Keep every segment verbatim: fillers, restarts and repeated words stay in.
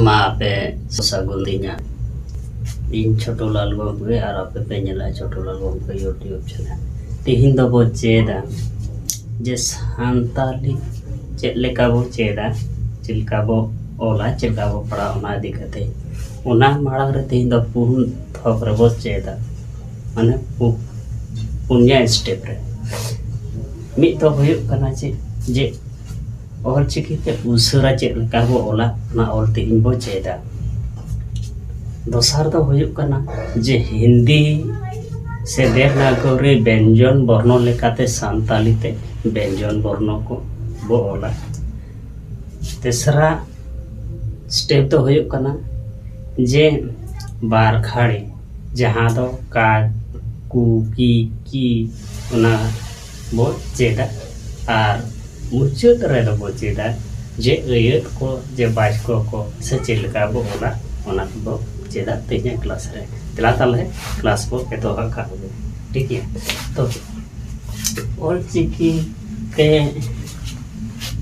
ᱢᱟ ᱟᱯᱮ ᱥᱟᱹᱜᱩᱱ ᱫᱤᱱᱟ᱾ ᱤᱧ ᱪᱷᱳᱴᱩ ᱞᱟᱞ ᱜᱚᱢᱠᱮ ᱟᱨ ᱟᱯᱮ ᱯᱮ ᱧᱮᱞᱟ ᱪᱷᱳᱴᱩ ᱞᱟᱞ ᱜᱚᱢᱠᱮ YouTube channel᱾ ᱛᱮᱦᱮᱧ ᱫᱚᱵᱚ ᱪᱮᱫᱟ ᱡᱮ ᱥᱟᱱᱛᱟᱞᱤ ᱪᱮᱫ ᱞᱮᱠᱟ ᱵᱚ ᱪᱮᱫᱟ, ᱪᱮᱫ ᱞᱮᱠᱟ ᱵᱚ ᱚᱞᱟ, ᱪᱮᱫ ᱞᱮᱠᱟ ᱵᱚ ᱯᱟᱲᱦᱟᱜᱼᱟ, ᱚᱱᱟ ᱤᱫᱤ ᱠᱟᱛᱮ᱾ ᱚᱱᱟ ᱢᱟᱲᱟᱝ ᱨᱮ ᱛᱮᱦᱮᱧ ᱫᱚ ᱯᱩᱱ ᱛᱷᱚᱠ ᱨᱮᱵᱚ ᱪᱮᱫᱟ, ᱢᱟᱱᱮ ᱯᱩ-, ᱯᱩᱱᱭᱟ step ᱨᱮ᱾ ᱢᱤᱫ ᱫᱚ ᱦᱩᱭᱩᱜ ᱠᱟᱱᱟ ᱪᱮᱫ, ᱡᱮ ᱚᱞᱪᱤᱠᱤ ᱛᱮ ᱩᱥᱟᱹᱨᱟ ᱪᱮᱫ ᱞᱮᱠᱟ ᱵᱚ ᱚᱞᱟ, ᱚᱱᱟ ᱚᱞ ᱛᱮᱦᱮᱧ ᱵᱚ ᱪᱮᱫᱟ᱾ ᱫᱚᱥᱟᱨ ᱫᱚ ᱦᱩᱭᱩᱜ ᱠᱟᱱᱟ ᱡᱮ ᱦᱤᱱᱫᱤ ᱥᱮ ᱫᱮᱵᱽᱱᱟᱜᱚᱨᱤ ᱵᱮᱧᱡᱚᱱ ᱵᱚᱨᱱᱚ ᱞᱮᱠᱟᱛᱮ ᱥᱟᱱᱛᱟᱞᱤ ᱛᱮ ᱵᱮᱧᱡᱚᱱ ᱵᱚᱨᱱᱚ ᱠᱚ ᱵᱚ ᱚᱞᱟ᱾ ᱛᱮᱥᱨᱟ step ᱫᱚ ᱦᱩᱭᱩᱜ ᱠᱟᱱᱟ ᱡᱮ ᱵᱟᱨ ᱠᱷᱟᱲᱤ, ᱡᱟᱦᱟᱸ ᱫᱚ ᱠᱟ, ᱠᱩ, ᱠᱤ, ᱠᱤ, ᱚᱱᱟ ᱵᱚ ᱪᱮᱫᱟ᱾ ᱟᱨ ᱢᱩᱪᱟᱹᱫ ᱨᱮᱫᱚ ᱵᱚ ᱪᱮᱫᱟ ᱡᱮ ᱟᱹᱭᱟᱹᱛ ᱠᱚ, ᱡᱮ ᱵᱟᱪᱠᱚ ᱠᱚ, ᱥᱮ ᱪᱮᱫ ᱞᱮᱠᱟ ᱵᱚ ᱚᱞᱟ, ᱚᱱᱟ ᱠᱚᱵᱚ ᱪᱮᱫᱟ ᱛᱮᱦᱮᱧᱟᱜ class ᱨᱮ᱾ ᱫᱮᱞᱟ ᱛᱟᱦᱞᱮ class ᱵᱚ ᱮᱛᱚᱦᱚᱵ ᱠᱟᱜ ᱜᱮ, ᱴᱷᱤᱠ ᱜᱮᱭᱟ? ᱛᱚ ᱚᱞᱪᱤᱠᱤ ᱛᱮ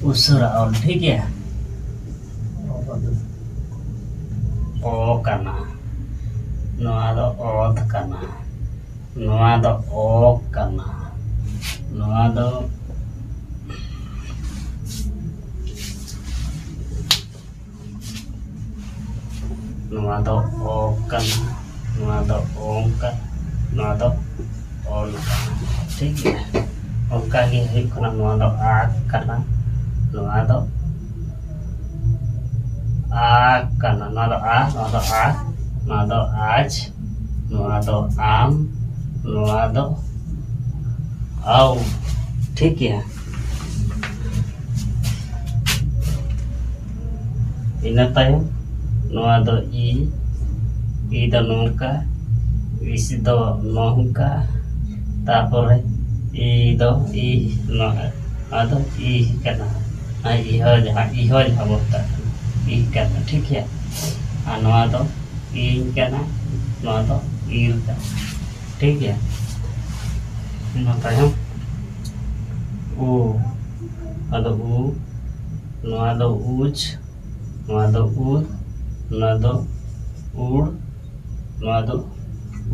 ᱩᱥᱟᱹᱨᱟ ᱚᱞ, ᱴᱷᱤᱠ ᱜᱮᱭᱟ? ᱚ ᱠᱟᱱᱟ, ᱱᱚᱣᱟ ᱫᱚ ᱚᱛ ᱠᱟᱱᱟ, ᱱᱚᱣᱟ ᱫᱚ ᱚ ᱠᱟᱱᱟ, ᱱᱚᱣᱟ ᱫᱚ ᱱᱚᱣᱟ ᱫᱚ ᱚ ᱠᱟᱱᱟ, ᱱᱚᱣᱟ ᱫᱚ ᱚᱝ ᱠᱟᱱᱟ, ᱱᱚᱣᱟ ᱫᱚ ᱚᱱ ᱠᱟᱱᱟ᱾ ᱴᱷᱤᱠ ᱜᱮᱭᱟ, ᱚᱱᱠᱟ ᱜᱮ ᱦᱩᱭᱩᱜ ᱠᱟᱱᱟ, ᱱᱚᱣᱟ ᱫᱚ ᱟ ᱠᱟᱱᱟ, ᱱᱚᱣᱟ ᱫᱚ ᱟ ᱠᱟᱱᱟ, ᱱᱚᱣᱟ ᱫᱚ ᱟ, ᱱᱚᱣᱟ ᱫᱚ ᱟ, ᱱᱚᱣᱟ ᱫᱚ ᱟᱡ, ᱱᱚᱣᱟ ᱫᱚ ᱟᱢ, ᱱᱚᱣᱟ ᱫᱚ ᱟᱣ᱾ ᱴᱷᱤᱠ ᱜᱮᱭᱟ, ᱤᱱᱟᱹ ᱛᱟᱭᱚᱢ ᱱᱚᱣᱟ ᱫᱚ ᱤ, ᱤ ᱫᱚ ᱱᱚᱝᱠᱟ, ᱤᱥ ᱫᱚ ᱱᱚᱝᱠᱟ, ᱛᱟᱨᱯᱚᱨᱮ ᱤ ᱫᱚ ᱤ, ᱱᱚᱣᱟ ᱫᱚ ᱤ ᱠᱟᱱᱟ᱾ ᱟᱨ ᱤᱦᱚ ᱡᱟᱦᱟᱸ, ᱤᱦᱚ ᱡᱟᱦᱟᱸ ᱵᱚ ᱢᱮᱛᱟᱜ ᱠᱟᱱᱟ, ᱤ ᱠᱟᱱᱟ, ᱴᱷᱤᱠ ᱜᱮᱭᱟ᱾ ᱟᱨ ᱱᱚᱣᱟ ᱫᱚ ᱤᱧ ᱠᱟᱱᱟ, ᱱᱚᱣᱟ ᱫᱚ ᱤᱨ ᱠᱟᱱᱟ, ᱴᱷᱤᱠ ᱜᱮᱭᱟ᱾ ᱤᱱᱟᱹ ᱛᱟᱭᱚᱢ ᱩ, ᱟᱫᱚ ᱩ, ᱱᱚᱣᱟ ᱫᱚ ᱩᱪ, ᱱᱚᱣᱟ ᱫᱚ ᱩᱫ, ᱱᱚᱣᱟ ᱫᱚ ᱩᱲ, ᱱᱚᱣᱟ ᱫᱚ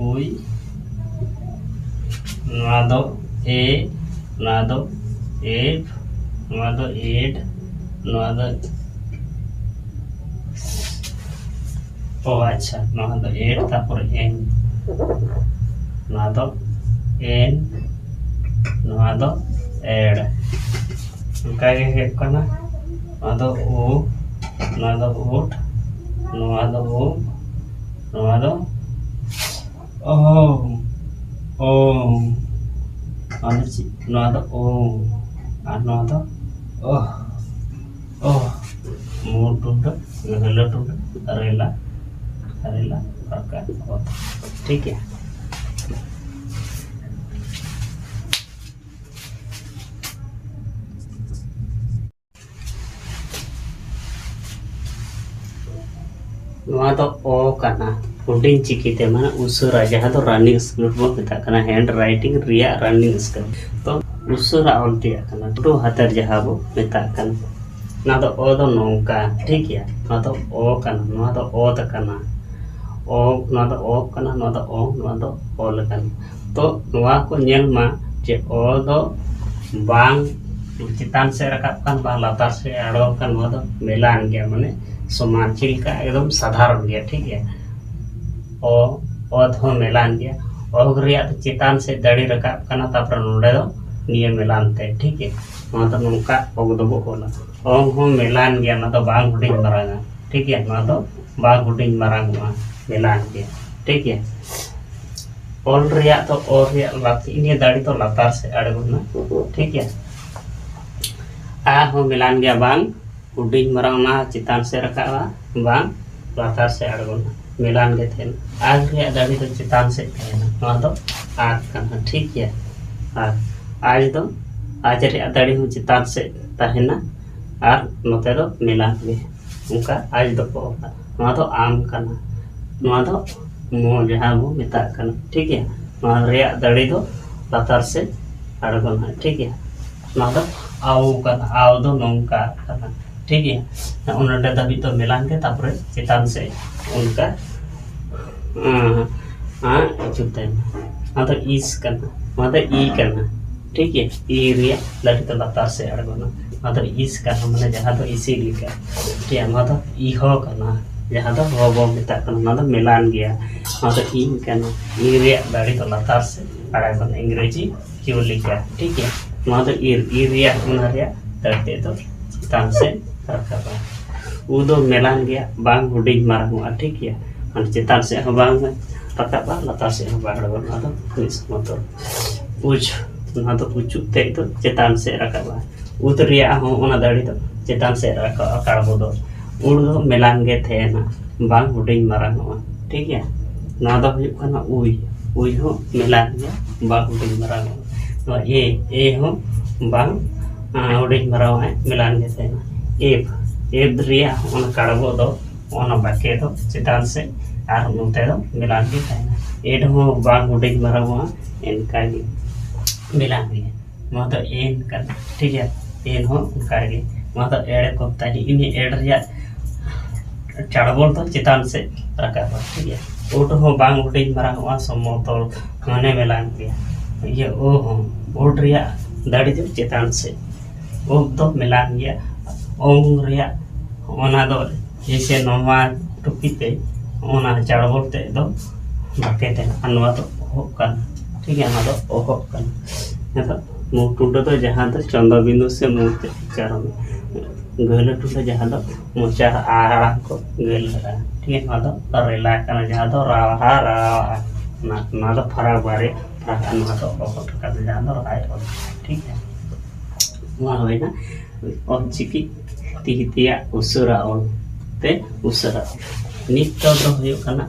ᱩᱭ, ᱱᱚᱣᱟ ᱫᱚ ᱮ, ᱱᱚᱣᱟ ᱫᱚ ᱮᱯ, ᱱᱚᱣᱟ ᱫᱚ ᱮᱰ, ᱱᱚᱣᱟ ᱫᱚ, ᱚ ᱟᱪᱪᱷᱟ, ᱱᱚᱣᱟ ᱫᱚ ᱮᱰ, ᱛᱟᱨᱯᱚᱨ ᱮᱱ, ᱱᱚᱣᱟ ᱫᱚ ᱮᱱ, ᱱᱚᱣᱟ ᱫᱚ ᱮᱰ᱾ ᱚᱱᱠᱟ ᱜᱮ ᱦᱩᱭᱩᱜ ᱠᱟᱱᱟ᱾ ᱱᱚᱣᱟ ᱫᱚ ᱩ, ᱱᱚᱣᱟ ᱫᱚ ᱩᱴ, ᱱᱚᱣᱟ ᱫᱚ ᱩ, ᱱᱚᱣᱟ ᱫᱚ ᱳ, ᱳ, ᱱᱚᱣᱟ ᱫᱚ ᱪᱮᱫ? ᱱᱚᱣᱟ ᱫᱚ ᱳ, ᱟᱨ ᱱᱚᱣᱟ ᱫᱚ ᱳᱦ, ᱳᱦ, ᱢᱩ ᱴᱩᱰᱟᱹ, ᱜᱟᱹᱦᱞᱟᱹ ᱴᱩᱰᱟᱹ, ᱨᱮᱞᱟ, ᱨᱮᱞᱟ, ᱨᱟᱠᱟᱵ, ᱚᱛ᱾ ᱴᱷᱤᱠ ᱜᱮᱭᱟ᱾ ᱱᱚᱣᱟ ᱫᱚ ᱚ ᱠᱟᱱᱟ, ᱦᱩᱰᱤᱧ ᱪᱤᱠᱤᱛᱮ, ᱢᱟᱱᱮ ᱩᱥᱟᱹᱨᱟ, ᱡᱟᱦᱟᱸ ᱫᱚ running script ᱵᱚᱱ ᱢᱮᱛᱟᱜ ᱠᱟᱱᱟ, hand writing ᱨᱮᱭᱟᱜ running script᱾ ᱛᱚ, ᱩᱥᱟᱹᱨᱟ ᱚᱞ ᱛᱮᱭᱟᱜ ᱠᱟᱱᱟ, ᱞᱟᱹᱴᱩ ᱦᱟᱛᱮᱨ ᱡᱟᱦᱟᱸ ᱵᱚ ᱢᱮᱛᱟᱜ ᱠᱟᱱᱟ᱾ ᱱᱚᱣᱟ ᱫᱚ ᱚ ᱫᱚ ᱱᱚᱝᱠᱟ, ᱴᱷᱤᱠ ᱜᱮᱭᱟ? ᱱᱚᱣᱟ ᱫᱚ ᱚ ᱠᱟᱱᱟ, ᱱᱚᱣᱟ ᱫᱚ ᱚᱛ ᱠᱟᱱᱟ, ᱚ, ᱱᱚᱣᱟ ᱫᱚ ᱚ ᱠᱟᱱᱟ, ᱱᱚᱣᱟ ᱫᱚ ᱚ, ᱱᱚᱣᱟ ᱫᱚ ᱚᱞ ᱠᱟᱱᱟ᱾ ᱛᱚ, ᱱᱚᱣᱟ ᱠᱚ ᱧᱮᱞ ᱢᱟ ᱡᱮ ᱚ ᱫᱚ ᱵᱟᱝ ᱪᱮᱛᱟᱱ ᱥᱮᱫ ᱨᱟᱠᱟᱵ ᱠᱟᱱ, ᱵᱟᱝ ᱞᱟᱛᱟᱨ ᱥᱮᱫ ᱟᱬᱜᱚ ᱠᱟᱱ, ᱱᱚᱣᱟ ᱫᱚ ᱢᱮᱞᱟᱱ ᱜᱮᱭᱟ, ᱢᱟᱱᱮ ᱥᱚᱢᱟᱱ, ᱪᱮᱫ ᱞᱮᱠᱟ ᱮᱠᱫᱚᱢ ᱥᱟᱫᱷᱟᱨᱚᱱ ᱜᱮᱭᱟ, ᱴᱷᱤᱠ ᱜᱮᱭᱟ᱾ ᱚ, ᱚᱛ ᱦᱚᱸ ᱢᱮᱞᱟᱱ ᱜᱮᱭᱟ᱾ ᱚᱜ ᱨᱮᱭᱟᱜ ᱫᱚ ᱪᱮᱛᱟᱱ ᱥᱮᱫ ᱫᱟᱲᱮ ᱨᱟᱠᱟᱵ ᱠᱟᱱᱟ, ᱛᱟᱨᱯᱚᱨᱮ ᱱᱚᱰᱮ ᱫᱚ ᱱᱤᱭᱟᱹ ᱢᱮᱞᱟᱱ ᱛᱮ, ᱴᱷᱤᱠ ᱜᱮᱭᱟ᱾ ᱱᱚᱣᱟ ᱫᱚ ᱱᱚᱝᱠᱟ ᱚᱜ ᱫᱚᱵᱚ ᱚᱞᱟ᱾ ᱚᱝ ᱦᱚᱸ ᱢᱮᱞᱟᱱ ᱜᱮᱭᱟ, ᱱᱚᱣᱟ ᱫᱚ ᱵᱟᱝ ᱦᱩᱰᱤᱧ ᱢᱟᱨᱟᱝᱟ, ᱴᱷᱤᱠ ᱜᱮᱭᱟ᱾ ᱱᱚᱣᱟ ᱫᱚ ᱵᱟᱝ ᱦᱩᱰᱤᱧ ᱢᱟᱨᱟᱝᱚᱜᱼᱟ, ᱢᱮᱞᱟᱱ ᱜᱮᱭᱟ, ᱴᱷᱤᱠ ᱜᱮᱭᱟ᱾ ᱚᱞ ᱨᱮᱭᱟᱜ ᱫᱚ, ᱚᱞ ᱨᱮᱭᱟᱜ ᱞᱟᱛ-, ᱱᱤᱭᱟᱹ ᱫᱟᱲᱮ ᱫᱚ ᱞᱟᱛᱟᱨ ᱥᱮᱫ ᱟᱬᱜᱚᱱᱟ, ᱴᱷᱤᱠ ᱜᱮᱭᱟ᱾ ᱟ ᱦᱚᱸ ᱢᱮᱞᱟᱱ ᱜᱮᱭᱟ, ᱵᱟᱝ ᱦᱩᱰᱤᱧ ᱢᱟᱨᱟᱝ ᱚᱱᱟ ᱪᱮᱛᱟᱱ ᱥᱮᱫ ᱨᱟᱠᱟᱵᱼᱟ, ᱵᱟᱝ ᱞᱟᱛᱟᱨ ᱥᱮᱫ ᱟᱬᱜᱚᱱᱟ, ᱢᱮᱞᱟᱱ ᱜᱮ ᱛᱟᱦᱮᱱᱟ᱾ ᱟᱡ ᱨᱮᱭᱟᱜ ᱫᱟᱲᱮ ᱫᱚ ᱪᱮᱛᱟᱱ ᱥᱮᱫ ᱛᱟᱦᱮᱱᱟ, ᱱᱚᱣᱟ ᱫᱚ ᱟᱡ ᱠᱟᱱᱟ, ᱴᱷᱤᱠ ᱜᱮᱭᱟ᱾ ᱟᱨ ᱟᱡ ᱫᱚ, ᱟᱡ ᱨᱮᱭᱟᱜ ᱫᱟᱲᱮ ᱦᱚᱸ ᱪᱮᱛᱟᱱ ᱥᱮᱫ ᱛᱟᱦᱮᱱᱟ ᱟᱨ ᱱᱚᱛᱮ ᱫᱚ ᱢᱮᱞᱟᱱ ᱜᱮ, ᱚᱱᱠᱟ ᱟᱡ ᱫᱚᱠᱚ ᱚᱞᱟ᱾ ᱱᱚᱣᱟ ᱫᱚ ᱟᱢ ᱠᱟᱱᱟ, ᱱᱚᱣᱟ ᱫᱚ ᱢᱚ ᱡᱟᱦᱟᱸ ᱵᱚ ᱢᱮᱛᱟᱜ ᱠᱟᱱᱟ, ᱴᱷᱤᱠ ᱜᱮᱭᱟ᱾ ᱱᱚᱣᱟ ᱨᱮᱭᱟᱜ ᱫᱟᱲᱮ ᱫᱚ ᱞᱟᱛᱟᱨ ᱥᱮᱫ ᱟᱬᱜᱚᱱᱟ, ᱴᱷᱤᱠ ᱜᱮᱭᱟ᱾ ᱱᱚᱣᱟ ᱫᱚ ᱟᱣ ᱠᱟᱱᱟ, ᱟᱣ ᱫᱚ ᱱᱚᱝᱠᱟ ᱠᱟᱱᱟ, ᱴᱷᱤᱠ ᱜᱮᱭᱟ᱾ ᱚᱱᱟ ᱱᱚᱰᱮ ᱫᱷᱟᱹᱵᱤᱡ ᱫᱚ ᱢᱮᱞᱟᱱ ᱜᱮ, ᱛᱟᱨᱯᱚᱨᱮ ᱪᱮᱛᱟᱱ ᱥᱮᱫ ᱚᱱᱠᱟ ᱟᱸ, ᱟᱸ, ᱦᱤᱡᱩᱜ ᱛᱟᱭᱢᱟ᱾ ᱱᱚᱣᱟ ᱫᱚ ᱤᱥ ᱠᱟᱱᱟ, ᱱᱚᱣᱟ ᱫᱚ ᱤ ᱠᱟᱱᱟ᱾ ᱴᱷᱤᱠ ᱜᱮᱭᱟ, ᱤ ᱨᱮᱭᱟᱜ ᱫᱟᱲᱮ ᱫᱚ ᱞᱟᱛᱟᱨ ᱥᱮᱫ ᱟᱬᱜᱚᱱᱟ᱾ ᱱᱚᱣᱟ ᱫᱚ ᱤᱥ ᱠᱟᱱᱟ, ᱢᱟᱱᱮ ᱡᱟᱦᱟᱸ ᱫᱚ ᱤᱥᱤ ᱞᱮᱠᱟ᱾ ᱴᱷᱤᱠ ᱜᱮᱭᱟ, ᱱᱚᱣᱟ ᱫᱚ ᱤᱦᱚ ᱠᱟᱱᱟ, ᱡᱟᱦᱟᱸ ᱫᱚ ᱦᱚ ᱵᱚ ᱢᱮᱛᱟᱜ ᱠᱟᱱᱟ, ᱱᱚᱣᱟ ᱫᱚ ᱢᱮᱞᱟᱱ ᱜᱮᱭᱟ᱾ ᱱᱚᱣᱟ ᱫᱚ ᱤ ᱠᱟᱱᱟ, ᱤ ᱨᱮᱭᱟᱜ ᱫᱟᱲᱮ ᱫᱚ ᱞᱟᱛᱟᱨ ᱥᱮᱫ ᱟᱬᱜᱚᱱᱟ, ᱤᱝᱨᱮᱡᱤ ᱠᱤᱭᱩ ᱞᱮᱠᱟ᱾ ᱴᱷᱤᱠ ᱜᱮᱭᱟ, ᱱᱚᱣᱟ ᱫᱚ ᱤᱨ, ᱤᱨ ᱨᱮᱭᱟᱜ ᱚᱱᱟ ᱨᱮᱭᱟᱜ ᱫᱟᱲᱮ ᱫᱚ ᱪᱮᱛᱟᱱ ᱥᱮᱫ ᱨᱟᱠᱟᱵᱟ᱾ ᱩ ᱫᱚ ᱢᱮᱞᱟᱱ ᱜᱮᱭᱟ, ᱵᱟᱝ ᱦᱩᱰᱤᱧ ᱢᱟᱨᱟᱝᱚᱜᱼᱟ᱾ ᱴᱷᱤᱠ ᱜᱮᱭᱟ, ᱢᱟᱱᱮ ᱪᱮᱛᱟᱱ ᱥᱮᱫ ᱦᱚᱸ ᱵᱟᱝ ᱨᱟᱠᱟᱵᱼᱟ, ᱞᱟᱛᱟᱨ ᱥᱮᱫ ᱦᱚᱸ ᱵᱟᱝ ᱨᱟᱠᱟᱵᱼᱟ, ᱚᱱᱟ ᱫᱚ ᱢᱤᱫ ᱥᱚᱢᱚᱛᱚᱞ᱾ ᱩᱪ, ᱚᱱᱟ ᱫᱚ ᱩᱪᱩ ᱛᱮᱫ ᱫᱚ ᱪᱮᱛᱟᱱ ᱥᱮᱫ ᱨᱟᱠᱟᱵᱼᱟ᱾ ᱩᱫ ᱨᱮᱭᱟᱜ ᱦᱚᱸ ᱚᱱᱟ ᱫᱟᱲᱮ ᱫᱚ ᱪᱮᱛᱟᱱ ᱥᱮᱫ ᱨᱟᱠᱟᱵᱼᱟ, ᱠᱟᱲᱵᱚ ᱫᱚ᱾ ᱩᱲ ᱫᱚ ᱢᱮᱞᱟᱱ ᱜᱮ ᱛᱟᱦᱮᱱᱟ, ᱵᱟᱝ ᱦᱩᱰᱤᱧ ᱢᱟᱨᱟᱝᱚᱜᱼᱟ᱾ ᱴᱷᱤᱠ ᱜᱮᱭᱟ, ᱱᱚᱣᱟ ᱫᱚ ᱦᱩᱭᱩᱜ ᱠᱟᱱᱟ ᱩᱭ᱾ ᱩᱭ ᱦᱚᱸ ᱢᱮᱞᱟᱱ ᱜᱮᱭᱟ, ᱵᱟᱝ ᱦᱩᱰᱤᱧ ᱢᱟᱨᱟᱝᱚᱜᱼᱟ᱾ ᱱᱚᱣᱟ ᱮ, ᱮ ᱦᱚᱸ ᱵᱟᱝ ᱟᱸ, ᱦᱩᱰᱤᱧ ᱢᱟᱨᱟᱝᱚᱜᱼᱟ, ᱢᱮᱞᱟᱱ ᱜᱮ ᱛᱟᱦᱮᱱᱟ᱾ ᱮᱯ, ᱮᱯ ᱨᱮᱭᱟᱜ ᱚᱱᱟ ᱠᱟᱲᱵᱚ ᱫᱚ, ᱚᱱᱟ ᱵᱟᱠᱮ ᱫᱚ ᱪᱮᱛᱟᱱ ᱥᱮᱫ ᱟᱨ ᱱᱚᱛᱮ ᱫᱚ ᱢᱮᱞᱟᱱ ᱜᱮ ᱛᱟᱦᱮᱱᱟ᱾ ᱮᱰ ᱦᱚᱸ ᱵᱟᱝ ᱦᱩᱰᱤᱧ ᱢᱟᱨᱟᱝᱚᱜᱼᱟ, ᱮᱱᱠᱟ ᱜᱮ ᱢᱮᱞᱟᱱ ᱜᱮ᱾ ᱱᱚᱣᱟ ᱫᱚ ᱮᱱ ᱠᱟᱱᱟ, ᱴᱷᱤᱠ ᱜᱮᱭᱟ᱾ ᱮᱱ ᱦᱚᱸ ᱚᱱᱠᱟ ᱜᱮ, ᱱᱚᱣᱟ ᱫᱚ ᱮᱲ ᱠᱚ ᱢᱮᱛᱟᱜᱼᱟ᱾ ᱤᱱᱟᱹ ᱮᱲ ᱨᱮᱭᱟᱜ ᱪᱟᱲᱵᱚᱞ ᱫᱚ ᱪᱮᱛᱟᱱ ᱥᱮᱫ ᱨᱟᱠᱟᱵᱼᱟ, ᱴᱷᱤᱠ ᱜᱮᱭᱟ᱾ ᱳᱰ ᱦᱚᱸ ᱵᱟᱝ ᱦᱩᱰᱤᱧ ᱢᱟᱨᱟᱝᱚᱜᱼᱟ, ᱥᱚᱢᱚᱛᱚᱞ ᱢᱟᱱᱮ ᱢᱮᱞᱟᱱ ᱜᱮᱭᱟ᱾ ᱤᱭᱟᱹ ᱳ ᱦᱚᱸ, ᱳᱰ ᱨᱮᱭᱟᱜ ᱫᱟᱲᱮ ᱫᱚ ᱪᱮᱛᱟᱱ ᱥᱮᱫ, ᱳᱵ ᱫᱚ ᱢᱮᱞᱟᱱ ᱜᱮᱭᱟ, ᱳᱝ ᱨᱮᱭᱟᱜ ᱚᱱᱟ ᱫᱚ ᱡᱮᱭᱥᱮ ᱱᱚᱣᱟ ᱴᱩᱯᱤ ᱛᱮ ᱚᱱᱟ ᱪᱟᱲᱵᱚᱞ ᱛᱮᱫ ᱫᱚ ᱵᱟᱠᱮ ᱛᱟᱦᱮᱱᱟ, ᱟᱨ ᱱᱚᱣᱟ ᱫᱚ ᱚᱦᱚᱜ ᱠᱟᱱᱟ, ᱴᱷᱤᱠ ᱜᱮᱭᱟ, ᱱᱚᱣᱟ ᱫᱚ ᱚᱦᱚᱜ ᱠᱟᱱᱟ᱾ ᱱᱤᱛᱚᱜ ᱢᱩ ᱴᱩᱰᱟᱹ ᱫᱚ ᱡᱟᱦᱟᱸ ᱫᱚ ᱪᱚᱱᱫᱚ ᱵᱤᱱᱫᱩ ᱥᱮ ᱢᱩ ᱛᱮ ᱩᱪᱪᱟᱨᱚᱱ, ᱜᱟᱹᱦᱞᱟᱹ ᱴᱩᱰᱟᱹ ᱡᱟᱦᱟᱸ ᱫᱚ ᱢᱚᱪᱟ ᱟᱲᱟᱝ ᱠᱚ ᱜᱟᱹᱦᱞᱟᱹᱜᱼᱟ, ᱴᱷᱤᱠ ᱜᱮᱭᱟ, ᱱᱚᱣᱟ ᱫᱚ ᱨᱮᱞᱟ ᱠᱟᱱᱟ, ᱡᱟᱦᱟᱸ ᱫᱚ ᱨᱟᱦᱟ ᱨᱟᱣᱟᱜᱼᱟ᱾ ᱚᱱᱟ, ᱱᱚᱣᱟ ᱫᱚ ᱯᱷᱟᱨᱟᱠ ᱵᱟᱨᱭᱟ ᱯᱷᱟᱨᱟᱠ, ᱟᱨ ᱱᱚᱣᱟ ᱫᱚ ᱚᱦᱚᱜ ᱠᱟᱱᱟ, ᱡᱟᱦᱟᱸ ᱫᱚ ᱨᱟᱭ ᱚᱦᱚᱜ, ᱴᱷᱤᱠ ᱜᱮᱭᱟ᱾ ᱱᱚᱣᱟ ᱦᱩᱭᱱᱟ ᱚᱞᱪᱤᱠᱤ ᱛᱤᱦᱤ ᱛᱮᱭᱟᱜ ᱩᱥᱟᱹᱨᱟ ᱚᱞ ᱛᱮ ᱩᱥᱟᱹᱨᱟ ᱚᱞ᱾ ᱱᱤᱛ ᱫᱚ ᱦᱩᱭᱩᱜ ᱠᱟᱱᱟ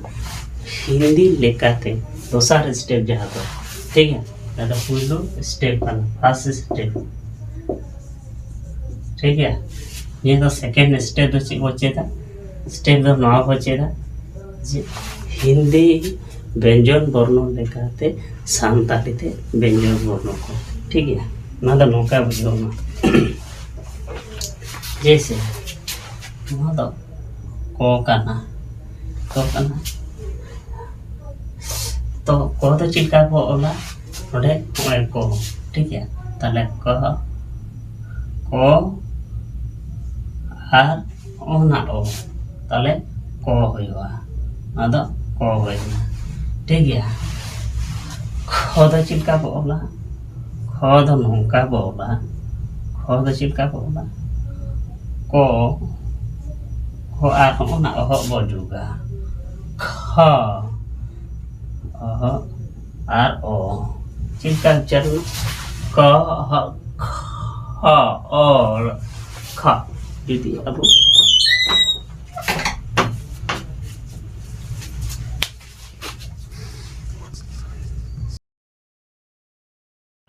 ᱦᱤᱱᱫᱤ ᱞᱮᱠᱟᱛᱮ ᱫᱚᱥᱟᱨ ᱥᱴᱮᱯ, ᱡᱟᱦᱟᱸ ᱫᱚ, ᱴᱷᱤᱠ ᱜᱮᱭᱟ, ᱡᱟᱦᱟᱸ ᱫᱚ ᱯᱩᱭᱞᱩ ᱥᱴᱮᱯ ᱠᱟᱱᱟ, ᱯᱷᱟᱥᱴ ᱥᱴᱮᱯ, ᱴᱷᱤᱠ ᱜᱮᱭᱟ᱾ ᱱᱤᱭᱟᱹ ᱫᱚ ᱥᱮᱠᱮᱱᱰ ᱥᱴᱮᱯ ᱫᱚ ᱪᱮᱫ ᱵᱚ ᱪᱮᱫᱟ? ᱥᱴᱮᱯ ᱫᱚ ᱱᱚᱣᱟ ᱵᱚ ᱪᱮᱫᱟ ᱡᱮ ᱦᱤᱱᱫᱤ ᱵᱮᱧᱡᱚᱱ ᱵᱚᱨᱱᱚ ᱞᱮᱠᱟᱛᱮ ᱥᱟᱱᱛᱟᱲᱤ ᱛᱮ ᱵᱮᱧᱡᱚᱱ ᱵᱚᱨᱱᱚ ᱠᱚ, ᱴᱷᱤᱠ ᱜᱮᱭᱟ᱾ ᱱᱚᱣᱟ ᱫᱚ ᱱᱚᱝᱠᱟ ᱵᱩᱡᱷᱟᱹᱣ ᱢᱟ, ᱡᱮᱭᱥᱮ ᱱᱚᱣᱟ ᱫᱚ ᱠᱚ ᱠᱟᱱᱟ, ᱠᱚ ᱠᱟᱱᱟ᱾ ᱛᱚ ᱠᱚ ᱫᱚ ᱪᱮᱫ ᱞᱮᱠᱟ ᱵᱚ ᱚᱞᱟ? ᱱᱚᱰᱮ ᱱᱚᱜᱼᱚᱭ ᱠᱚ, ᱴᱷᱤᱠ ᱜᱮᱭᱟ᱾ ᱛᱟᱦᱞᱮ ᱠᱚ, ᱠᱚ ᱟᱨ ᱚᱱᱟ ᱚ, ᱛᱟᱦᱞᱮ ᱠᱚ ᱦᱩᱭᱩᱜᱼᱟ᱾ ᱱᱚᱣᱟ ᱫᱚ ᱠᱚ ᱦᱩᱭᱱᱟ, ᱴᱷᱤᱠ ᱜᱮᱭᱟ᱾ ᱠᱷᱚ ᱫᱚ ᱪᱮᱫ ᱞᱮᱠᱟ ᱵᱚ ᱚᱞᱟ? ᱠᱷᱚ ᱫᱚ ᱱᱚᱝᱠᱟ ᱵᱚ ᱚᱞᱟ᱾ ᱠᱷᱚ ᱫᱚ ᱪᱮᱫ ᱞᱮᱠᱟ ᱵᱚ ᱚᱞᱟ? ᱠᱚ, ᱠᱷᱚ ᱟᱨ ᱦᱚᱸ ᱚᱱᱟ ᱚᱦᱚᱜ ᱵᱚ ᱡᱩᱜᱟ᱾ ᱠᱷᱚ, ᱚᱦᱚᱜ ᱟᱨ ᱚ᱾ ᱪᱮᱫ ᱞᱮᱠᱟ ᱩᱪᱪᱟᱨᱚᱱ? ᱠᱚ, ᱚᱦᱚᱜ, ᱠᱷᱚ, ᱚ, ᱠᱷᱚ᱾ ᱡᱩᱫᱤ ᱟᱵᱚ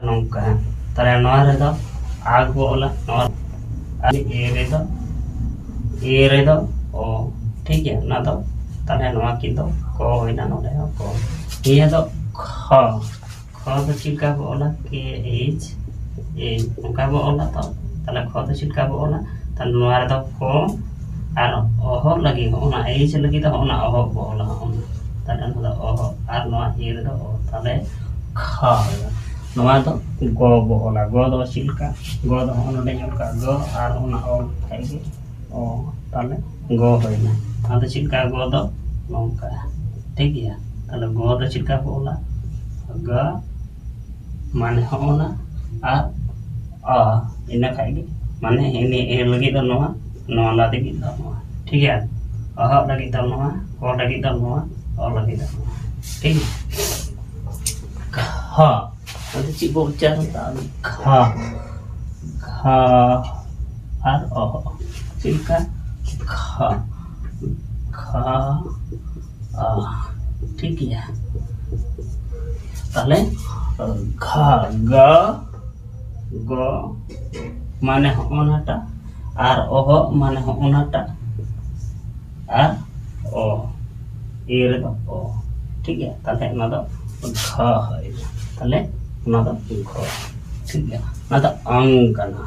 ᱱᱚᱝᱠᱟ᱾ ᱛᱟᱦᱞᱮ ᱱᱚᱣᱟ ᱨᱮᱫᱚ ᱟ ᱜᱮᱵᱚ ᱚᱞᱟ, ᱱᱚᱣᱟ ᱟᱨ ᱮ ᱨᱮᱫᱚ, ᱮ ᱨᱮᱫᱚ ᱚ᱾ ᱴᱷᱤᱠ ᱜᱮᱭᱟ, ᱚᱱᱟ ᱫᱚ ᱛᱟᱦᱞᱮ ᱱᱚᱣᱟ ᱠᱤᱱ ᱫᱚ ᱠᱚ ᱦᱩᱭᱱᱟ, ᱱᱚᱰᱮ ᱦᱚᱸ ᱠᱚ᱾ ᱱᱤᱭᱟᱹ ᱫᱚ ᱠᱷᱚ᱾ ᱠᱷᱚ ᱫᱚ ᱪᱮᱫ ᱞᱮᱠᱟ ᱵᱚ ᱚᱞᱟ? ᱠᱮ ᱮᱭᱤᱪ ᱮ, ᱚᱱᱠᱟ ᱵᱚ ᱚᱞᱟ ᱛᱚ᱾ ᱛᱟᱦᱞᱮ ᱠᱷᱚ ᱫᱚ ᱪᱮᱫ ᱞᱮᱠᱟ ᱵᱚ ᱚᱞᱟ? ᱛᱟᱦᱞᱮ ᱱᱚᱣᱟ ᱨᱮᱫᱚ ᱠᱚ ᱟᱨ ᱚᱦᱚᱜ ᱞᱟᱹᱜᱤᱫ, ᱦᱚᱸᱜᱼᱚ ᱱᱟ ᱮᱭᱤᱪ ᱞᱟᱹᱜᱤᱫ ᱫᱚ ᱦᱚᱸᱜᱼᱚ ᱱᱟ ᱚᱦᱚᱜ ᱵᱚ ᱚᱞᱟ, ᱦᱚᱸᱜᱼᱚ ᱱᱟ᱾ ᱛᱟᱦᱞᱮ ᱱᱚᱣᱟ ᱫᱚ ᱚᱦᱚᱜ ᱟᱨ ᱱᱚᱣᱟ ᱮ ᱨᱮᱫᱚ ᱚ, ᱛᱟᱦᱞᱮ ᱠᱷᱟ ᱦᱩᱭᱩᱜᱼᱟ᱾ ᱱᱚᱣᱟ ᱫᱚ ᱜᱚ ᱵᱚ ᱚᱞᱟ᱾ ᱜᱚ ᱫᱚ ᱪᱮᱫ ᱞᱮᱠᱟ? ᱜᱚ ᱫᱚ ᱦᱚᱸᱜᱼᱚ ᱱᱚᱰᱮᱧ ᱚᱞ ᱠᱟᱜᱼᱟ, ᱜᱚ ᱟᱨ ᱚᱱᱟ ᱚ ᱠᱷᱟᱡ ᱜᱮ ᱚ, ᱛᱟᱦᱞᱮ ᱜᱚ ᱦᱩᱭᱱᱟ᱾ ᱟᱫᱚ ᱪᱮᱫ ᱞᱮᱠᱟ ᱜᱚ ᱫᱚ? ᱱᱚᱝᱠᱟ, ᱴᱷᱤᱠ ᱜᱮᱭᱟ᱾ ᱛᱟᱦᱞᱮ ᱜᱚ ᱫᱚ ᱪᱮᱫ ᱞᱮᱠᱟ ᱵᱚ ᱚᱞᱟ? ᱜᱟ, ᱢᱟᱱᱮ ᱦᱚᱸᱜᱼᱚ ᱱᱟ ᱟᱨ ᱚ, ᱤᱱᱟᱹ ᱠᱷᱟᱡ ᱜᱮ, ᱢᱟᱱᱮ ᱮ ᱞᱟᱹᱜᱤᱫ ᱫᱚ ᱱᱚᱣᱟ, ᱱᱚᱣᱟ ᱞᱟᱹᱜᱤᱫ ᱫᱚ ᱱᱚᱣᱟ, ᱴᱷᱤᱠ ᱜᱮᱭᱟ᱾ ᱚᱦᱚᱜ ᱞᱟᱹᱜᱤᱫ ᱫᱚ ᱱᱚᱣᱟ, ᱠᱚ ᱞᱟᱹᱜᱤᱫ ᱫᱚ ᱱᱚᱣᱟ, ᱚ ᱞᱟᱹᱜᱤᱫ ᱫᱚ ᱱᱚᱣᱟ, ᱴᱷᱤᱠ ᱜᱮᱭᱟ᱾ ᱠᱷᱟ, ᱟᱫᱚ ᱪᱮᱫ ᱵᱚ ᱩᱪᱪᱟᱨᱚᱱ ᱫᱟ? ᱠᱷᱟ, ᱠᱷᱟ ᱟᱨ ᱚᱦᱚᱜ᱾ ᱪᱮᱫ ᱞᱮᱠᱟ? ᱠᱷᱟ, ᱠᱷᱟ, ᱟ, ᱴᱷᱤᱠ ᱜᱮᱭᱟ᱾ ᱛᱟᱦᱞᱮ ᱜᱷᱟ, ᱜᱟ, ᱜᱚ, ᱢᱟᱱᱮ ᱦᱚᱸᱜᱼᱚ ᱱᱟᱴᱟᱜ, ᱟᱨ ᱚᱦᱚᱜ ᱢᱟᱱᱮ ᱦᱚᱸᱜᱼᱚ ᱱᱟᱴᱟᱜ, ᱟᱨ ᱚ, ᱮ ᱨᱮᱫᱚ ᱚ, ᱴᱷᱤᱠ ᱜᱮᱭᱟ᱾ ᱛᱟᱦᱞᱮ ᱚᱱᱟ ᱫᱚ ᱜᱷᱟ ᱦᱩᱭᱱᱟ᱾ ᱛᱟᱦᱞᱮ ᱚᱱᱟ ᱫᱚ ᱜᱷᱚ, ᱴᱷᱤᱠ ᱜᱮᱭᱟ᱾ ᱚᱱᱟ ᱫᱚ ᱟᱝ ᱠᱟᱱᱟ,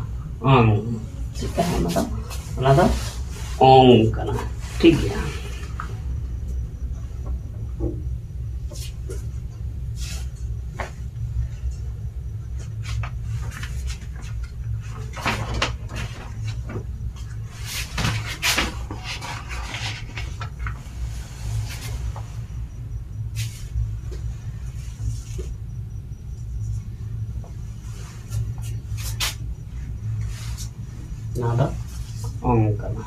ᱟᱝ᱾ ᱪᱮᱫ ᱠᱟᱱᱟ ᱚᱱᱟ ᱫᱚ? ᱚᱱᱟ ᱫᱚ ᱚᱝ ᱠᱟᱱᱟ᱾ ᱴᱷᱤᱠ ᱜᱮᱭᱟ᱾ ᱱᱚᱣᱟ ᱫᱚ ᱚᱝ ᱠᱟᱱᱟ᱾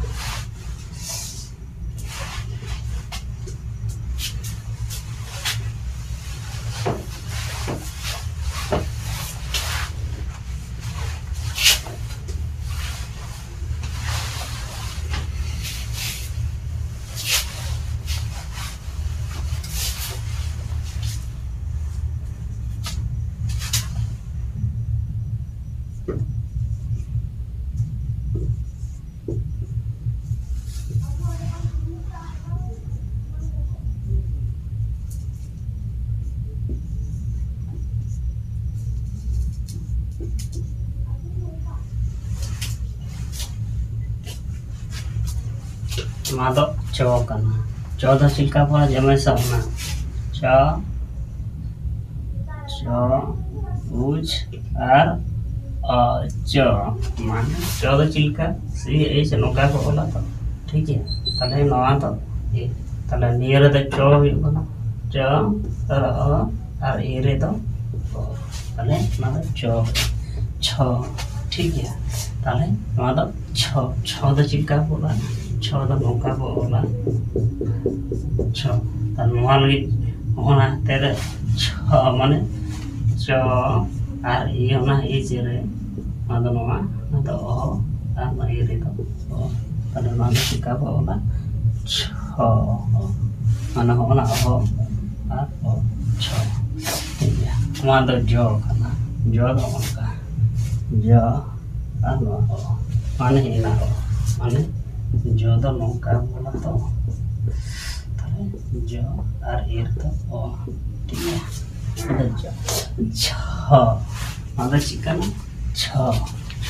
ᱱᱚᱣᱟ ᱫᱚ ᱪᱚ ᱠᱟᱱᱟ᱾ ᱪᱚ ᱫᱚ ᱪᱮᱫ ᱞᱮᱠᱟ ᱵᱚᱱ ᱡᱚᱢᱮ ᱥᱟᱵ ᱮᱱᱟ? ᱪᱚ, ᱪᱚ, ᱩᱪ ᱟᱨ ᱚ, ᱪᱚ᱾ ᱢᱟᱱᱮ ᱪᱚ ᱫᱚ ᱪᱮᱫ ᱞᱮᱠᱟ? ᱥᱤ ᱮᱭᱤᱪ ᱱᱚᱝᱠᱟ ᱠᱚ ᱚᱞᱟ ᱛᱚ, ᱴᱷᱤᱠ ᱜᱮᱭᱟ᱾ ᱛᱟᱦᱞᱮ ᱱᱚᱣᱟ ᱫᱚ ᱮ, ᱛᱟᱦᱞᱮ ᱱᱤᱭᱟᱹ ᱨᱮᱫᱚ ᱪᱚ ᱦᱩᱭᱩᱜ ᱠᱟᱱᱟ, ᱪᱚ ᱟᱨ ᱚ ᱟᱨ ᱮ ᱨᱮᱫᱚ ᱚ, ᱛᱟᱦᱞᱮ ᱱᱚᱣᱟ ᱫᱚ ᱪᱚ, ᱪᱷᱚ, ᱴᱷᱤᱠ ᱜᱮᱭᱟ᱾ ᱛᱟᱦᱞᱮ ᱱᱚᱣᱟ ᱫᱚ ᱪᱷᱚ, ᱪᱷᱚ ᱫᱚ ᱪᱮᱫ ᱞᱮᱠᱟ ᱵᱚ ᱚᱞᱟ? ᱪᱷᱚ ᱫᱚ ᱱᱚᱝᱠᱟ ᱵᱚ ᱚᱞᱟ, ᱪᱷᱚ᱾ ᱛᱟᱦᱞᱮ ᱱᱚᱣᱟ ᱞᱟᱹᱜᱤᱫ ᱚᱱᱟ ᱛᱮ ᱨᱮ ᱪᱷᱚ ᱢᱟᱱᱮ ᱪᱚ ᱟᱨ ᱤᱭᱟᱹ ᱚᱱᱟ ᱮ ᱡᱮ ᱨᱮ, ᱱᱚᱣᱟ ᱫᱚ ᱱᱚᱣᱟ, ᱱᱚᱣᱟ ᱫᱚ ᱚ ᱟᱨ ᱱᱚᱣᱟ ᱮ ᱨᱮᱫᱚ ᱚ᱾ ᱛᱟᱦᱞᱮ ᱱᱚᱣᱟ ᱫᱚ ᱪᱮᱫ ᱞᱮᱠᱟ ᱵᱚ ᱚᱞᱟ? ᱪᱷᱚ᱾ ᱢᱟᱱᱮ ᱦᱚᱸᱜᱼᱚ ᱱᱟ ᱚ ᱟᱨ ᱚ, ᱪᱷᱚ᱾ ᱴᱷᱤᱠ ᱜᱮᱭᱟ᱾ ᱱᱚᱣᱟ ᱫᱚ ᱡᱚ ᱠᱟᱱᱟ᱾ ᱡᱚ ᱫᱚ ᱚᱱᱠᱟ᱾ ᱡᱚ ᱟᱨ ᱱᱚᱣᱟ ᱚ᱾ ᱢᱟᱱᱮ ᱦᱮᱱᱟᱜ ᱚ᱾ ᱢᱟᱱᱮ ᱡᱚ ᱫᱚ ᱱᱚᱝᱠᱟ ᱵᱚᱞᱟ ᱛᱚ᱾ ᱛᱟᱦᱞᱮ ᱡᱚ ᱟᱨ ᱮᱨ ᱫᱚ ᱚ᱾ ᱴᱷᱤᱠ ᱜᱮᱭᱟ᱾ ᱟᱫᱚ ᱡᱚ᱾ ᱪᱷᱚ᱾ ᱱᱚᱣᱟ ᱫᱚ ᱪᱮᱫ ᱠᱟᱱᱟ? ᱪᱷᱚ᱾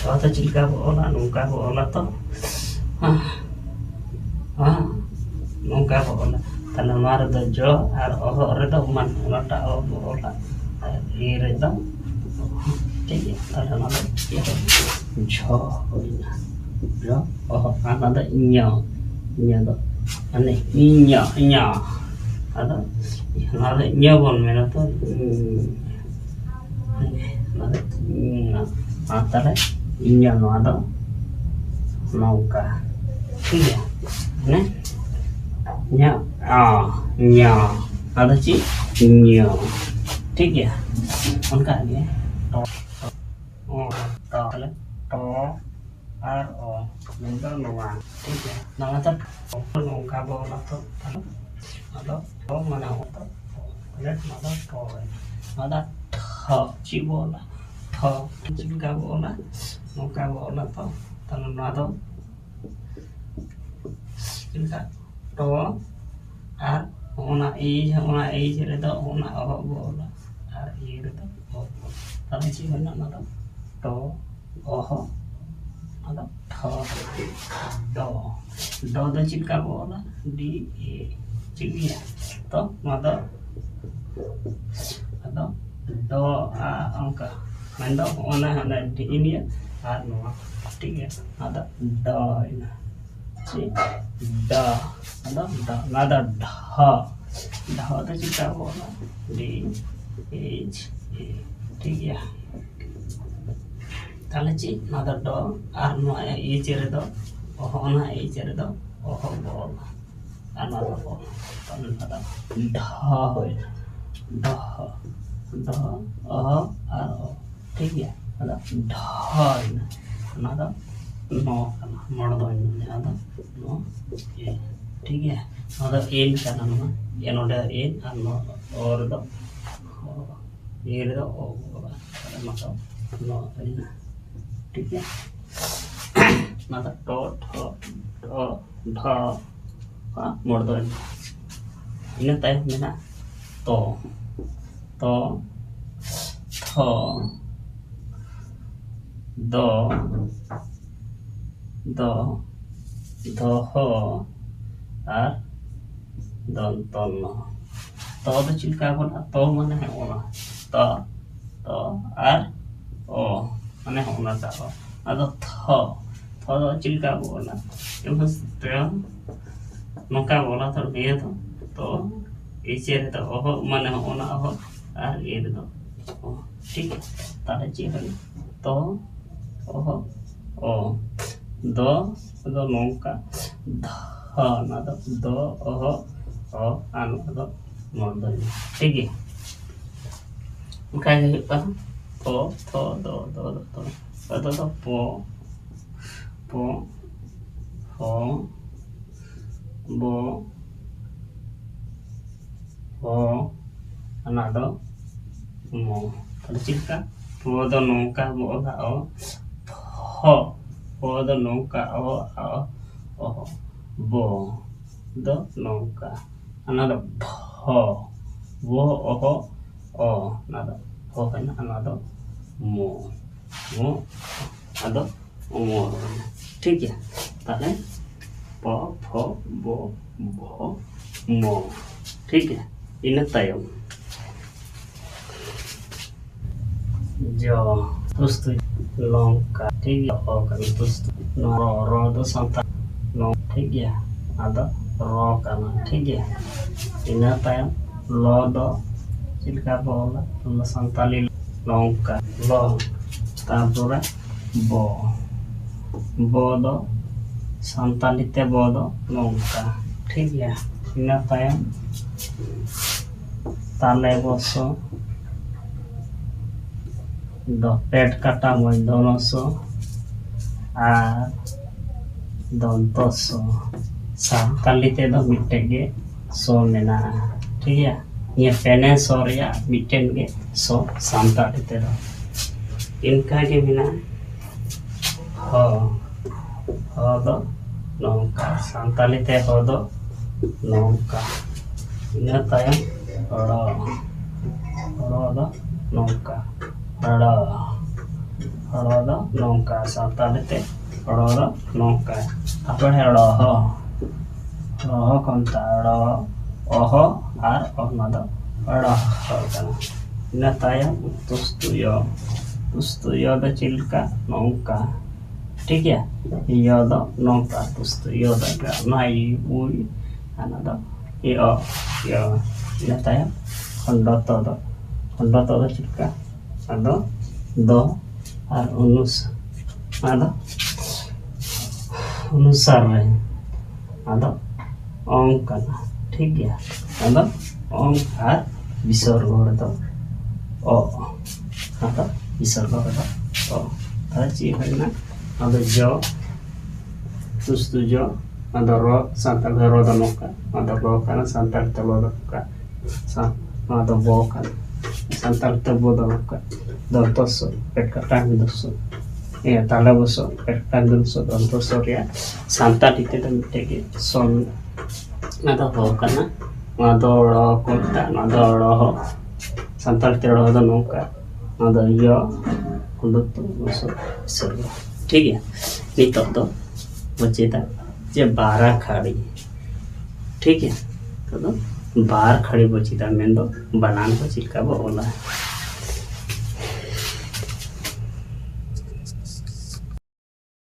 ᱚ ᱫᱚ ᱪᱮᱫ ᱞᱮᱠᱟ ᱵᱚ ᱚᱞᱟ? ᱱᱚᱝᱠᱟ ᱵᱚ ᱚᱞᱟ ᱛᱚ᱾ ᱦᱮᱸ, ᱦᱮᱸ, ᱱᱚᱝᱠᱟ ᱵᱚ ᱚᱞᱟ᱾ ᱛᱟᱦᱞᱮ ᱱᱚᱣᱟ ᱨᱮᱫᱚ ᱡᱚ ᱟᱨ ᱚᱦᱚᱜ ᱨᱮᱫᱚ ᱢᱟᱱ ᱚᱱᱟᱴᱟᱜ ᱚ ᱵᱚ ᱚᱞᱟ᱾ ᱟᱨ ᱤ ᱨᱮᱫᱚ, ᱴᱷᱤᱠ ᱜᱮᱭᱟ, ᱛᱟᱦᱞᱮ ᱚᱱᱟ ᱫᱚ ᱪᱮᱫ ᱦᱩᱭᱱᱟ? ᱡᱷᱚ ᱦᱩᱭᱱᱟ᱾ ᱡᱷᱚ, ᱚᱦᱚᱜ, ᱟᱨ ᱱᱚᱣᱟ ᱫᱚ ᱧᱚ᱾ ᱧᱚ ᱫᱚ, ᱢᱟᱱᱮ ᱤᱧᱚ, ᱤᱧᱚ᱾ ᱟᱫᱚ ᱱᱚᱣᱟ ᱫᱚ ᱧᱚ ᱵᱚᱱ ᱢᱮᱱᱟ ᱛᱚ᱾ ᱱᱚᱣᱟ ᱫᱚ ᱧᱚ᱾ ᱟᱨ ᱛᱟᱦᱞᱮ ᱧᱚ, ᱱᱚᱣᱟ ᱫᱚ ᱱᱚᱝᱠᱟ᱾ ᱴᱷᱤᱠ ᱜᱮᱭᱟ? ᱢᱟᱱᱮ ᱧᱚ, ᱚ, ᱧᱚ᱾ ᱟᱫᱚ ᱪᱮᱫ? ᱧᱚ᱾ ᱴᱷᱤᱠ ᱜᱮᱭᱟ? ᱚᱱᱠᱟ ᱜᱮ᱾ ᱴᱚ, ᱴᱚ, ᱚ, ᱴᱚ, ᱛᱟᱦᱞᱮ ᱴᱚ ᱟᱨ ᱚ, ᱢᱮᱱᱫᱚ ᱱᱚᱣᱟ᱾ ᱴᱷᱤᱠ ᱜᱮᱭᱟ? ᱱᱚᱣᱟ ᱫᱚ ᱴᱚ, ᱱᱚᱝᱠᱟ ᱵᱚ ᱚᱞᱟ ᱛᱚ, ᱛᱟᱦᱞᱮ ᱱᱚᱣᱟ ᱫᱚ ᱴᱚ ᱢᱟᱱᱮ ᱚ ᱛᱚ, ᱛᱟᱦᱞᱮ ᱱᱚᱣᱟ ᱫᱚ ᱴᱚ ᱦᱩᱭᱱᱟ᱾ ᱱᱚᱣᱟ ᱫᱚ ᱴᱷᱚ, ᱪᱮᱫ ᱵᱚ ᱚᱞᱟ? ᱴᱷᱚ᱾ ᱪᱮᱫ ᱞᱮᱠᱟ ᱵᱚ ᱚᱞᱟ? ᱱᱚᱝᱠᱟ ᱵᱚ ᱚᱞᱟ ᱛᱚ, ᱛᱟᱦᱞᱮ ᱱᱚᱣᱟ ᱫᱚ ᱪᱮᱫ ᱞᱮᱠᱟ? ᱴᱚ ᱟᱨ ᱚᱱᱟ ᱮᱭᱤᱪ, ᱚᱱᱟ ᱮᱭᱤᱪ ᱨᱮᱫᱚ ᱚᱱᱟ ᱚᱦᱚᱜ ᱵᱚ ᱚᱞᱟ ᱟᱨ ᱤᱭᱟᱹ ᱨᱮᱫᱚ ᱚ ᱵᱚ ᱚᱞᱟ᱾ ᱛᱟᱦᱞᱮ ᱪᱮᱫ ᱦᱩᱭᱱᱟ? ᱚᱱᱟ ᱫᱚ ᱴᱚ, ᱚᱦᱚᱜ, ᱚᱱᱟ ᱫᱚ ᱴᱷᱚ, ᱰᱚ᱾ ᱰᱚ ᱫᱚ ᱪᱮᱫ ᱞᱮᱠᱟ ᱵᱚ ᱚᱞᱟ? ᱰᱤ ᱮ᱾ ᱴᱷᱤᱠ ᱜᱮᱭᱟ? ᱛᱚ ᱱᱚᱣᱟ ᱫᱚ ᱟᱫᱚ ᱰᱚ, ᱟ, ᱚᱱᱠᱟ ᱢᱮᱱᱫᱚ ᱚᱱᱟ ᱦᱟᱱᱮ ᱰᱤ ᱤᱱᱤᱭᱟ ᱟᱨ ᱱᱚᱣᱟ᱾ ᱴᱷᱤᱠ ᱜᱮᱭᱟ? ᱟᱫᱚ ᱰᱚ ᱦᱩᱭᱱᱟ᱾ ᱪᱮᱫ? ᱰᱚ᱾ ᱟᱫᱚ ᱰᱚ, ᱱᱚᱣᱟ ᱫᱚ ᱰᱷᱚ᱾ ᱰᱷᱚ ᱫᱚ ᱪᱮᱫ ᱞᱮᱠᱟ ᱵᱚ ᱚᱞᱟ? ᱰᱤ ᱮᱭᱤᱪ ᱮ᱾ ᱴᱷᱤᱠ ᱜᱮᱭᱟ? ᱛᱟᱦᱞᱮ ᱪᱮᱫ? ᱱᱚᱣᱟ ᱫᱚ ᱰᱚ᱾ ᱟᱨ ᱱᱚᱣᱟ ᱮᱭᱤᱪ ᱨᱮᱫᱚ ᱚᱦᱚ, ᱚᱱᱟ ᱮᱭᱤᱪ ᱨᱮᱫᱚ ᱚᱦᱚ ᱵᱚ ᱚᱞᱟ᱾ ᱟᱨ ᱱᱚᱣᱟ ᱫᱚ ᱚ᱾ ᱛᱟᱦᱞᱮ ᱱᱚᱣᱟ ᱫᱚ ᱰᱷᱚ ᱦᱩᱭᱱᱟ᱾ ᱰᱷᱚ, ᱰᱷᱚ, ᱚᱦᱚ ᱟᱨ ᱚ᱾ ᱴᱷᱤᱠ ᱜᱮᱭᱟ? ᱟᱫᱚ ᱰᱷᱚ ᱦᱩᱭᱱᱟ᱾ ᱚᱱᱟ ᱫᱚ ᱱᱚ ᱠᱟᱱᱟ, ᱢᱚᱲᱫᱚᱧ ᱱᱚ, ᱡᱟᱦᱟᱸ ᱫᱚ ᱱᱚ ᱮ᱾ ᱴᱷᱤᱠ ᱜᱮᱭᱟ? ᱱᱚᱣᱟ ᱫᱚ ᱮᱱ ᱠᱟᱱᱟ, ᱱᱚᱣᱟ ᱮ, ᱱᱚᱰᱮ ᱮᱱ ᱟᱨ ᱱᱚᱣᱟ ᱚ ᱨᱮᱫᱚ ᱚ, ᱮ ᱨᱮᱫᱚ ᱚ, ᱚ, ᱚ, ᱛᱟᱦᱞᱮ ᱱᱚᱣᱟ ᱫᱚ ᱱᱚ ᱦᱩᱭᱱᱟ᱾ ᱴᱷᱤᱠ ᱜᱮᱭᱟ? ᱱᱚᱣᱟ ᱫᱚ ᱴᱚ, ᱴᱷᱚ, ᱴᱚ, ᱰᱷᱚ, ᱢᱚᱲᱫᱚᱧ ᱱᱚ᱾ ᱤᱱᱟᱹ ᱛᱟᱭᱚᱢ ᱢᱮᱱᱟᱜᱼᱟ ᱛᱚ, ᱛᱚ, ᱛᱷᱚ, ᱫᱚ, ᱫᱚ, ᱫᱚᱦᱚ ᱟᱨ ᱫᱚᱱᱛᱚ ᱱᱚ᱾ ᱛᱚ ᱫᱚ ᱪᱮᱫ ᱞᱮᱠᱟ ᱵᱚᱱ, ᱛᱚ ᱢᱟᱱᱮ ᱦᱚᱸᱜᱼᱚ ᱱᱟ, ᱛᱚ, ᱛᱚ ᱟᱨ ᱚ, ᱢᱟᱱᱮ ᱦᱚᱸᱜᱼᱚ ᱱᱟᱴᱟᱜ ᱚ᱾ ᱟᱫᱚ ᱛᱷᱚ, ᱛᱷᱚ ᱫᱚ ᱪᱮᱫ ᱞᱮᱠᱟ ᱵᱚᱱ ᱚᱞᱟ? ᱡᱮᱢᱚᱱ ᱛᱟᱭᱚᱢ ᱱᱚᱝᱠᱟ ᱵᱚᱱ ᱚᱞᱟ, ᱛᱚ ᱱᱤᱭᱟᱹ ᱫᱚ, ᱛᱚ ᱮᱪ ᱮ ᱨᱮᱫᱚ ᱚᱦᱚᱜ, ᱢᱟᱱᱮ ᱦᱚᱸᱜᱼᱚ ᱱᱟ ᱚᱦᱚᱜ, ᱟᱨ ᱮ ᱨᱮᱫᱚ ᱚ᱾ ᱴᱷᱤᱠ ᱜᱮᱭᱟ? ᱛᱟᱦᱞᱮ ᱪᱮᱫ ᱦᱩᱭᱱᱟ? ᱛᱚ, ᱚᱦᱚ, ᱚ᱾ ᱫᱚ, ᱫᱚ ᱱᱚᱝᱠᱟ᱾ ᱫᱷᱚ, ᱚᱱᱟ ᱫᱚ ᱫᱚ, ᱚᱦᱚ, ᱚ, ᱟᱨ ᱱᱚᱣᱟ ᱫᱚ ᱢᱚᱨᱫᱚᱱᱤ᱾ ᱴᱷᱤᱠ ᱜᱮᱭᱟ? ᱚᱱᱠᱟ ᱜᱮ ᱦᱩᱭᱩᱜ ᱠᱟᱱᱟ᱾ ᱯᱚ, ᱛᱷᱚ, ᱫᱚ, ᱫᱚ, ᱫᱚ, ᱛᱚ᱾ ᱟᱫᱚ ᱫᱚ ᱯᱚ, ᱯᱚ, ᱦᱚ, ᱵᱚ, ᱦᱚ, ᱚᱱᱟ ᱫᱚ ᱢᱚ᱾ ᱛᱟᱦᱞᱮ ᱪᱮᱫ ᱞᱮᱠᱟ? ᱯᱚ ᱫᱚ ᱱᱚᱝᱠᱟ ᱵᱚ ᱚᱞᱟ, ᱚ, ᱯᱷᱚ᱾ ᱯᱚ ᱫᱚ ᱱᱚᱝᱠᱟ, ᱚ, ᱚ, ᱚ, ᱵᱚ ᱫᱚ ᱱᱚᱝᱠᱟ᱾ ᱚᱱᱟ ᱫᱚ ᱯᱷᱚ᱾ ᱵᱚ, ᱚᱦᱚ, ᱚ᱾ ᱚᱱᱟ ᱫᱚ ᱯᱷᱚ ᱠᱟᱱᱟ, ᱚᱱᱟ ᱫᱚ ᱢᱚ᱾ ᱢᱚ, ᱟᱫᱚ ᱚᱢᱚᱨ᱾ ᱴᱷᱤᱠ ᱜᱮᱭᱟ? ᱛᱟᱦᱞᱮ ᱯᱚ, ᱯᱷᱚ, ᱵᱚ, ᱵᱷᱚ, ᱢᱚ᱾ ᱴᱷᱤᱠ ᱜᱮᱭᱟ? ᱤᱱᱟᱹ ᱛᱟᱭᱚᱢ ᱡᱚ, ᱛᱩᱥᱛᱩ, ᱞᱚᱝᱠᱟ᱾ ᱴᱷᱤᱠ ᱜᱮᱭᱟ? ᱚ ᱠᱟᱱᱟ ᱛᱩᱥᱛᱩ᱾ ᱱᱚᱣᱟ ᱨᱚ, ᱨᱚ ᱫᱚ ᱥᱟᱱᱛᱟᱲ ᱱᱚ᱾ ᱴᱷᱤᱠ ᱜᱮᱭᱟ? ᱟᱫᱚ ᱨᱚ ᱠᱟᱱᱟ᱾ ᱴᱷᱤᱠ ᱜᱮᱭᱟ? ᱤᱱᱟᱹ ᱛᱟᱭᱚᱢ ᱞᱚ ᱫᱚ ᱪᱮᱫ ᱞᱮᱠᱟ ᱵᱚ ᱚᱞᱟ? ᱚᱱᱟ ᱥᱟᱱᱛᱟᱞᱤ ᱞᱚᱝᱠᱟ, ᱞᱚ, ᱛᱟᱨᱯᱚᱨᱮ ᱵᱚ᱾ ᱵᱚ ᱫᱚ ᱥᱟᱱᱛᱟᱞᱤ ᱛᱮ ᱵᱚ ᱫᱚ ᱱᱚᱝᱠᱟ᱾ ᱴᱷᱤᱠ ᱜᱮᱭᱟ? ᱤᱱᱟᱹ ᱛᱟᱭᱚᱢ ᱛᱟᱞᱮ ᱵᱚᱥᱚ, ᱫᱚ ᱯᱮᱴ ᱠᱟᱴᱟ ᱢᱚᱭᱫᱚᱱᱚᱥᱚ ᱟᱨ ᱫᱚᱱᱛᱚᱥᱚ᱾ ᱥᱟᱱᱛᱟᱞᱤ ᱛᱮᱫᱚ ᱢᱤᱫᱴᱮᱡ ᱜᱮ ᱥᱚ ᱢᱮᱱᱟᱜᱼᱟ᱾ ᱴᱷᱤᱠ ᱜᱮᱭᱟ? ᱱᱤᱭᱟᱹ ᱯᱮᱱᱮ ᱥᱚ ᱨᱮᱭᱟᱜ ᱢᱤᱫᱴᱮᱱ ᱜᱮ ᱥᱚ ᱥᱟᱱᱛᱟᱲᱤ ᱛᱮᱫᱚ᱾ ᱤᱱᱠᱟ ᱜᱮ ᱢᱮᱱᱟᱜᱼᱟ᱾ ᱦᱚ, ᱦᱚ ᱫᱚ ᱱᱚᱝᱠᱟ, ᱥᱟᱱᱛᱟᱞᱤ ᱛᱮ ᱦᱚ ᱫᱚ ᱱᱚᱝᱠᱟ᱾ ᱤᱱᱟᱹ ᱛᱟᱭᱚᱢ ᱲᱚ, ᱲᱚ ᱫᱚ ᱱᱚᱝᱠᱟ, ᱲᱚ᱾ ᱨᱚ ᱫᱚ ᱱᱚᱝᱠᱟ, ᱥᱟᱶᱛᱟᱞᱤ ᱛᱮ ᱨᱚ ᱫᱚ ᱱᱚᱝᱠᱟ᱾ ᱛᱟᱨᱯᱚᱨᱮ ᱲᱚᱦᱚ, ᱲᱚᱦᱚ ᱠᱚ ᱢᱮᱛᱟᱜᱼᱟ, ᱲᱚ, ᱚᱦᱚ ᱟᱨ ᱚᱦ, ᱱᱚᱣᱟ ᱫᱚ ᱲᱚᱦᱚ ᱠᱟᱱᱟ᱾ ᱤᱱᱟᱹ ᱛᱟᱭᱚᱢ ᱛᱩᱥᱛᱩ ᱭᱚ, ᱛᱩᱥᱛᱩ ᱭᱚ ᱫᱚ ᱪᱮᱫ ᱞᱮᱠᱟ? ᱱᱚᱝᱠᱟ, ᱴᱷᱤᱠ ᱜᱮᱭᱟ᱾ ᱭᱚ ᱫᱚ ᱱᱚᱝᱠᱟ, ᱛᱩᱥᱛᱩ ᱭᱚ ᱫᱚ ᱱᱚᱣᱟ ᱭᱩ, ᱩᱭ, ᱚᱱᱟ ᱫᱚ ᱭᱚ, ᱭᱚ᱾ ᱤᱱᱟᱹ ᱛᱟᱭᱚᱢ ᱠᱷᱚᱸᱰᱚᱛᱚ ᱫᱚ, ᱠᱷᱚᱸᱰᱚᱛᱚ ᱫᱚ ᱪᱮᱫ ᱞᱮᱠᱟ? ᱟᱫᱚ ᱫᱚ ᱟᱨ ᱚᱱᱩᱥ, ᱟᱫᱚ ᱚᱱᱩᱥᱟᱨ ᱨᱮ ᱟᱫᱚ ᱚᱝ ᱠᱟᱱᱟ, ᱴᱷᱤᱠ ᱜᱮᱭᱟ᱾ ᱟᱫᱚ ᱚᱝ ᱟᱨ ᱵᱤᱥᱚᱨᱜᱚ ᱨᱮᱫᱚ ᱚ, ᱟᱫᱚ ᱵᱤᱥᱚᱨᱜᱚ ᱨᱮᱫᱚ ᱚ᱾ ᱛᱟᱦᱞᱮ ᱪᱮᱫ ᱦᱩᱭᱱᱟ? ᱟᱫᱚ ᱡᱚ, ᱛᱩᱥᱛᱩ ᱡᱚ, ᱟᱫᱚ ᱨᱚ, ᱥᱟᱱᱛᱟᱲ ᱛᱮ ᱨᱚ ᱫᱚ ᱱᱚᱝᱠᱟ, ᱟᱫᱚ ᱨᱚ ᱠᱟᱱᱟ, ᱥᱟᱱᱛᱟᱲ ᱛᱮ ᱨᱚ ᱫᱚ ᱱᱚᱝᱠᱟ, ᱥᱟ-, ᱱᱚᱣᱟ ᱫᱚ ᱵᱚ ᱠᱟᱱᱟ, ᱥᱟᱱᱛᱟᱲ ᱛᱮ ᱵᱚ ᱫᱚ ᱱᱚᱝᱠᱟ, ᱫᱚᱱᱛᱚ ᱥᱚ, ᱯᱮᱴ ᱠᱟᱴᱟ ᱢᱤᱫ ᱥᱚ, ᱤᱭᱟᱹ, ᱛᱟᱞᱮ ᱵᱚ ᱥᱚ, ᱯᱮᱴ ᱠᱟᱴᱟ ᱢᱤᱫ ᱥᱚ, ᱫᱚᱱᱛᱚ ᱥᱚ ᱨᱮᱭᱟᱜ ᱥᱟᱱᱛᱟᱲ ᱛᱮ ᱫᱚ ᱢᱤᱫᱴᱮᱡ ᱜᱮ ᱥᱚ ᱢᱮᱱᱟᱜᱼᱟ᱾ ᱚᱱᱟ ᱫᱚ ᱦᱚ ᱠᱟᱱᱟ, ᱱᱚᱣᱟ ᱫᱚ ᱲᱚ ᱠᱚ ᱢᱮᱛᱟᱜᱼᱟ, ᱱᱚᱣᱟ ᱫᱚ ᱲᱚᱦᱚ, ᱥᱟᱱᱛᱟᱲ ᱛᱮ ᱲᱚᱦᱚ ᱫᱚ ᱱᱚᱝᱠᱟ, ᱱᱚᱣᱟ ᱫᱚ ᱭᱚ, ᱠᱷᱩᱸᱰᱩᱛ, ᱵᱩᱥᱩᱵ, ᱥᱚᱨᱜᱚ᱾ ᱴᱷᱤᱠ ᱜᱮᱭᱟ, ᱱᱤᱛᱚᱜ ᱫᱚ ᱵᱚ ᱪᱮᱫᱟ ᱡᱮ ᱵᱟᱨᱟ ᱠᱷᱟᱲᱤ᱾ ᱴᱷᱤᱠ ᱜᱮᱭᱟ, ᱱᱤᱛᱚᱜ ᱫᱚ ᱵᱟᱨ ᱠᱷᱟᱲᱤ ᱵᱚ ᱪᱮᱫᱟ, ᱢᱮᱱᱫᱚ ᱵᱟᱱᱟᱱ ᱠᱚ ᱪᱮᱫ ᱞᱮᱠᱟ ᱵᱚ ᱚᱞᱟ᱾